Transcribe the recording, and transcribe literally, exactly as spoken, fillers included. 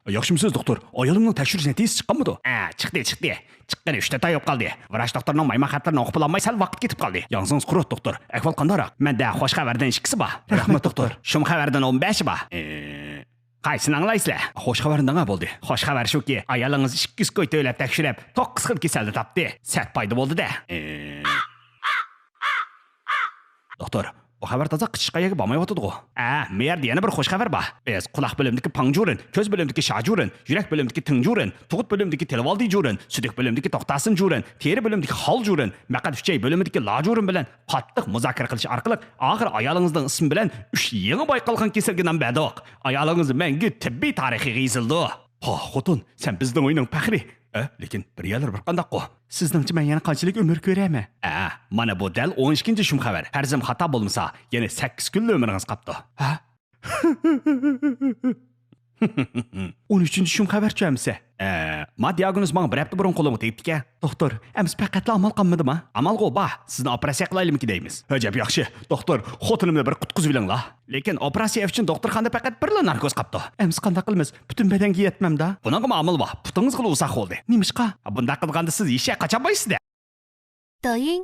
ياخشىمۇسىز، دوختۇر؟ ئايالىمنىڭ تەكشۈرۈش نەتىجىسى چىققانمىدۇ؟ ھە، چىقتى، چىقتى. چىققىلى ئۈچ تۆت ئاي بولۇپ قالدى. ۋراچ دوختۇرنىڭ مايمان خەتلىرىنى ئوقۇپ بولالماي سەل ۋاقىت كېتىپ قالدى. ياڭزىڭىز قۇرۇت، دوختۇر. ئەھۋال قانداقراق؟ مەندە خوش خەۋەردىن ئىككىسى بار. رەھمەت، دوختۇر. شۇم خەۋەردىن ئون بەشى بار. ئە، قايسىنى ئاڭلايسىلەر؟ خوش خەۋەرنى دەڭە بولدى. خوش خەۋەر شۇكى، ئايالىڭىز ئىككى يۈز كوي تۆلەپ تەكشۈرۈپ، توققۇز خىل كېسەلنى تاپتى. سەت پايدا بولدى-دە. ئە. دوختۇر، بۇ خەۋەر تازا قىچىشقان يەرگە بارمايۋاتىدىغۇ؟ ئە، مۇ يەردە يەنە بىر خوش خەۋەر بار. بىز قۇلاق بۆلۈمىدىكى پاڭجۈرۈن، كۆز بۆلۈمىدىكى شاجۈرۈن، يۈرەك بۆلۈمىدىكى تىڭجۈرۈن، تۇغۇت بۆلۈمىدىكى تىلىۋالدىجۈرۈن، سۈدۈك بۆلۈمىدىكى توختاسىنجۈرۈن، تېرە بۆلۈمىدىكى خالجۈرۈن، مەقئەت ئۈچەي بۆلۈمىدىكى لاجۈرۈن بىلەن قاتتىق مۇزاكىرە قىلىش ئارقىلىق، ئاخىرى ئايالىڭىزنىڭ ئىسمى بىلەن ئۈچ يېڭى بايقالغان كېسەلگە نام بەردۇق. ئايالىڭىز مەڭگۈ تېببىي تارىخىغا يېزىلىدۇ. ھا، خوتۇن، سەن بىزنىڭ ئۆينىڭ پەخرى. ئە، لېكىن بىر يەرلىرى بىر قانداققۇ؟ سىزنىڭچە مەن يەنە قانچىلىك ئۆمۈر كۆرەرمەن؟ ئە، مانا بۇ دەل ئون ئىككىنچى شۇم خەۋەر. پەرىزىم خاتا بولمىسا، يەنە سەككىز كۈنلا ئۆمرىڭىز قاپتۇ. ھە؟ ئون ئۈچىنچى شۇم خەۋەرچۇ ئەمىسە؟ ئە، ما دىئاگنوز ماڭا بىر ھەپتە بۇرۇن قولۇمغا تېگىپتىكەن. دوختۇر، ئەمىسە پەقەتلا ئامال قالمىدىما؟ ئامالغۇ بار، سىزنى ئوپېراتسىيە قىلايلىمىكىن دەيمىز. ئەجەب ياخشى. دوختۇر، خوتۇنۇمنى بىر قۇتقۇزۇۋېلىڭلار. لېكىن ئوپېراتسىيە ئۈچۈن دوختۇرخانىدا پەقەت بىرلا ناركوز قاپتۇ. ئەمىسە قانداق قىلىمىز؟ پۈتۈن بەدەنگە يەتمەمدا؟ بۇنىڭغىمۇ ئامال بار. پۇتىڭىزغىلا ئۇزاق بولدى. نېمىشقا؟ بۇنداق قىلغاندا سىز ھېچ يەرگە قاچالمايسىز-دە. 抖音